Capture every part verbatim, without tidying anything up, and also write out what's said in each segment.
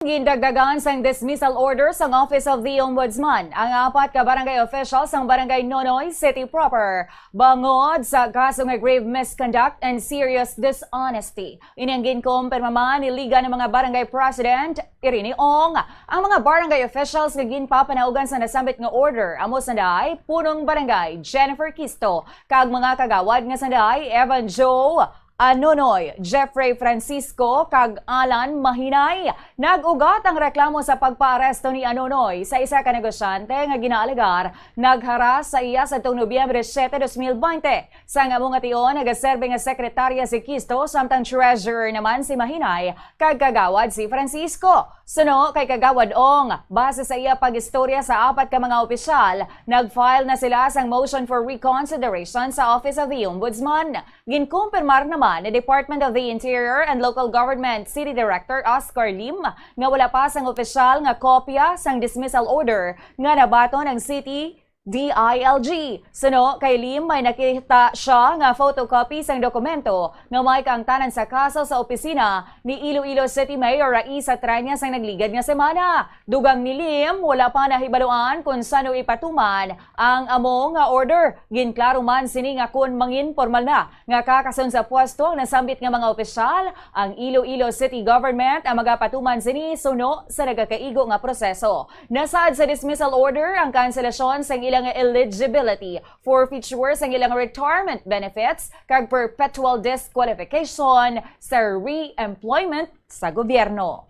Gindagdagan sang dismissal order sang Office of the Ombudsman ang apat ka barangay officials sang Barangay Nonoy City proper bangod sa kaso nga grave misconduct and serious dishonesty. Ini ang ginkumpirma man ni Liga ng mga Barangay President, Irene Ong. Ang mga barangay officials nga ginpapanaugan sa nasambit nga order amo sanday Punong Barangay Jennifer Kisto kag mga kagawad nga sanday Evan Joe Anonoy, Jeffrey Francisco, kag Alan Mahinay. Nag-ugat ang reklamo sa pagpaaresto ni Anonoy sa isa ka negosyante nga ginaalegar nagharas sa iya sadtong Nobyembre siete, dos mil baynte. Sang amo nga tion, nagaserbe nga sekretarya si Kisto, samtang treasurer naman si Mahinay kag kagawad si Francisco. Suno kay Kagawad Ong, base sa iya pag-istorya sa apat ka mga opisyal, nag-file na sila sang motion for reconsideration sa Office of the Ombudsman. Ginkumpirmar naman ni Department of the Interior and Local Government City Director Oscar Lim nga wala pa sang opisyal nga kopya sang dismissal order nga nabaton ang City D I L G. Suno kay Lim, may nakita siya nga photocopy sang dokumento nga may kaangtanan sa kaso sa opisina ni Iloilo City Mayor Raisa Traña sang nagligad nga semana. Dugang ni Lim, wala pa nahibaluan kon san-o ipatuman ang amo nga order. Ginklaro man sini nga kon manginpormal na nga kakason sa pwesto ang nasambit nga mga opisyal, ang Iloilo City Government ang magapatuman sini suno sa nagakaigo nga proseso. Nasaad sa dismissal order ang kanselasyon sang ilang eligibility, forfeiture sang ilang retirement benefits, kag perpetual disqualification sa re-employment sa gobyerno.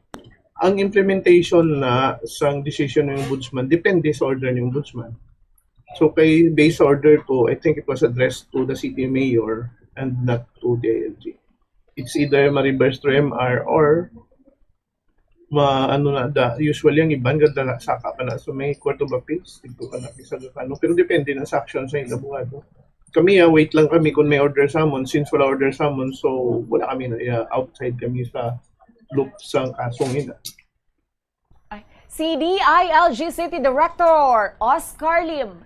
Ang implementation na sang decision ng Ombudsman depende sa order ng Ombudsman. So kay based order to, I think it was addressed to the city mayor and not to the I L G. It's either ma-reverse to M R or ma ano na da, usually ang iban ganda na saka pa na so may Court of Appeals, dito ka na sa ano, pero depende na sa action sa ilang abogado. Kami ah, wait lang kami kung may order summons. Since wala order summons, so wala kami na uh, outside kami sa loop sa kasong ina. Si D I L G City Director Oscar Lim.